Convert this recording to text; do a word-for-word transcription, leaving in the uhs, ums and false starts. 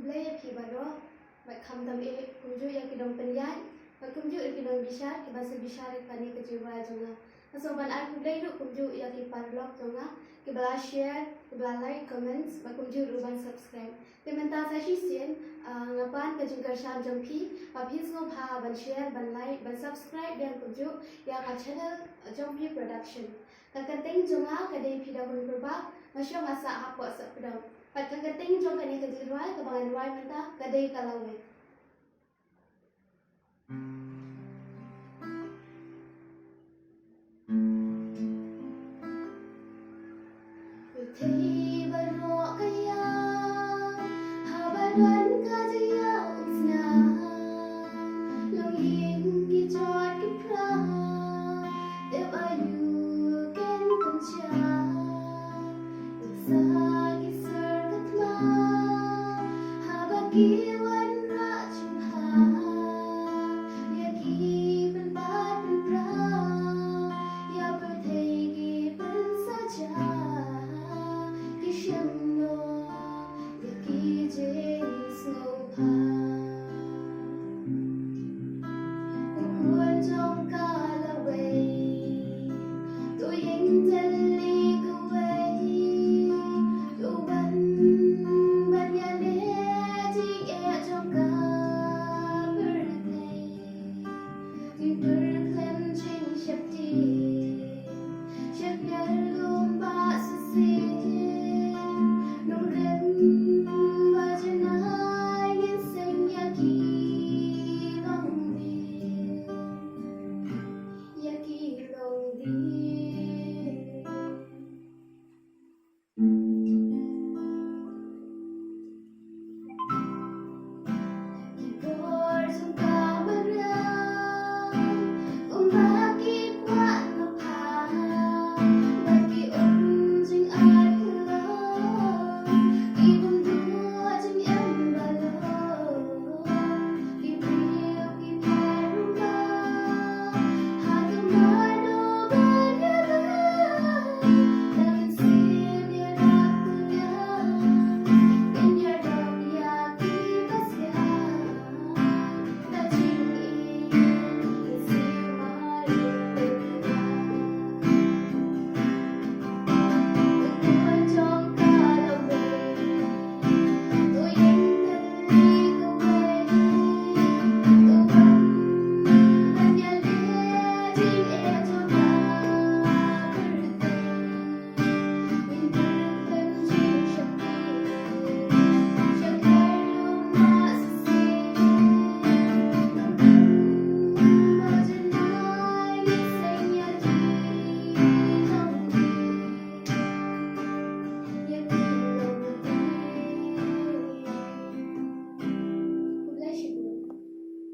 Khublei ïa phi baroh, bad khamtam eh kumjuh ïa ki nongpynïaid, bad kumjuh ïa ki nongbishar kiba sa bishar ïa kane ka jingrwai jong nga. Nga sngewbha ban ai khublei ruh kumjuh ïa ki paralok jong nga kiba la share, kiba la like, comments, bad kumjuh ruh ban subscribe. Te mynta sa shisien, ah, nga pan ka jingkyrshan jong phi ba phin sngewbha ban share, ban like, ban subscribe biang kumjuh ïa ka channel, ah, Jongphi Production. Ka kyrteng jong nga ka dei Phi Dahun Kurbah, nga shong nga sah hapoh Sohpdong. Bad ka kyrteng jong kane ka jingrwai kaba ngan rwai mynta ka dei Ka Lawei. Pyrthei baroh ka ïaw, haba don ka jingïaw sngap. Longïing ki jot ki pra, tip aïu kin pynshai. Nuksa ki sor ka thma, haba ki